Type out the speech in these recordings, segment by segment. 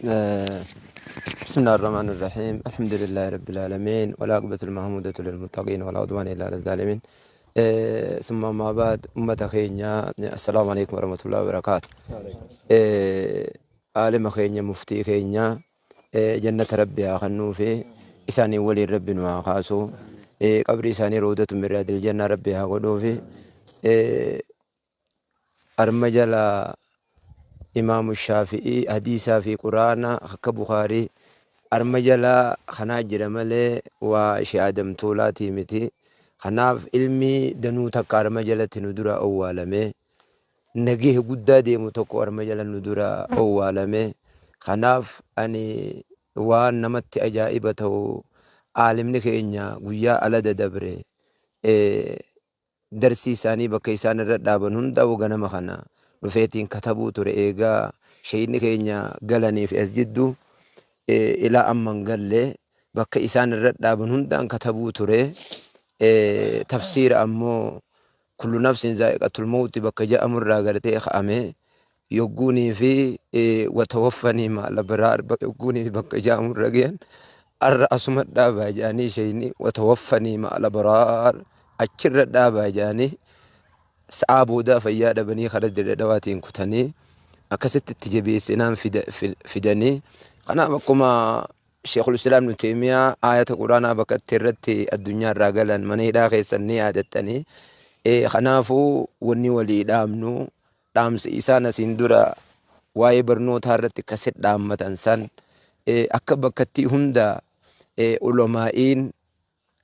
بسم الله الرحمن الرحيم، الحمد لله رب العالمين، والعاقبة المحمودة للمتقين، ولا عدوان إلا على الظالمين، ثم ما بعد، أمة خينيا، السلام عليكم ورحمة الله وبركاته. عالم خينيا، مفتي خينيا، جنة ربي خنو في إساني ولي ربي نواخاسو قبر إساني روضة من رياض الجنة ربي هاغدو في أرمجلا Imaamu Shaafi'ii hadiisaa fi Quraana akka Bukaarii arma jalaa kanaa jira malee waa ishee Adam Tuulaatii miti. Kanaaf ilmi danuu takka arma jalatti nu dura owwaalame. Nagee guddaa deemu tokko arma jala nu dura owwaalame. Kanaaf ani waan namatti ajaa'iba ta'u aalimni keenya guyyaa ala dadabre darsii isaanii bakka isaan irra dhaaban hundaa'u ganama kana dhufeetiin katabuu ture. Eegaa sheeyni keenya galaniif as jiddu ilaa amman galle bakka isaan irra dhaaban hundaan katabuu ture. Tafsiira ammoo kullu nafsin zaa'iqatul mawti bakka ja'amurraa gartee ka'ame yogguunii fi watawaffanii maal abraar yogguunii fi bakka ja'amurra gahan arra asuma dhaabaa jedhanii sheeyni watawaffanii maal abraar achirra dhaabaa jedhanii sa'aa boodaa fayyaa dhabanii karaa dirree dhawaatiin kutanii akkasitti itti jabeessinaan fidanii. Kanaaf akkuma Sheekul Islaam Ibnu Teemiyaa aayata Quraanaa bakka itti irratti addunyaa irraa galan mana hidhaa keessan ni yaadattanii. Kanaafuu wanni walii dhaamnu dhaamsi isaan asiin dura waa'ee barnootaa irratti kasit dhaammatan san akka bakkattii hunda ulamaa'iin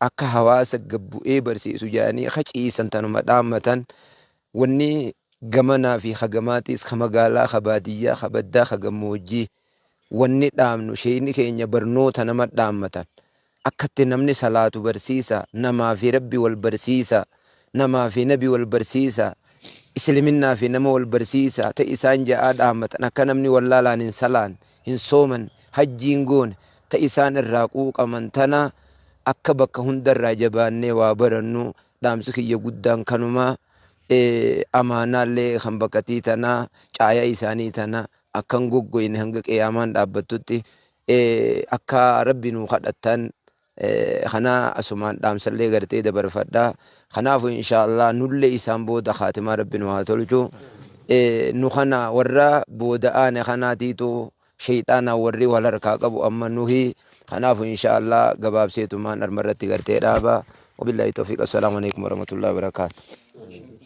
akka hawaasa gabbu'ee barsiisu jedhanii haciisan tanuma dhaammatan. Wanni gamanaa fi hagamaatiis ka magaalaa, ka baadiyyaa, ka baddaa, ka gammoojjii wanni dhaamnu sheeyni keenya barnoota nama dhaammatan akkatti namni salaatu barsiisa, namaa fi rabbi wal barsiisa, namaa fi nabi wal barsiisa, isliminnaa fi nama wal barsiisa ta isaan ja'aa dhaammatan akka namni wallaalaan hin salaan, hin sooman, hajjiin goone ta isaan irraa quuqaman tana akka bakka hundarraa jabaannee waa barannu dhaamsi kiyya guddaan kanumaa. Amaanaallee kan bakkatii tanaa caaya isaanii tana akkan goggoyne hanga qiyaamaan dhaabbattutti akka rabbi nuu kadhattan kana asumaan dhaamsallee gartee dabarfadha. Kanaafuu inshaallah nullee isaan booda khaatimaa rabbi nu haa tolchu. Nu kana warra booda aane kanaatiitu shayxaanaa warri wal harkaa qabu amma nuhi. Kanaafuu inshaallah gabaabseetumaan armarratti gartee dhaaba. Wabillahi tawfiiq. Assalaamu alaikum warahmatullahi wabarakaatu.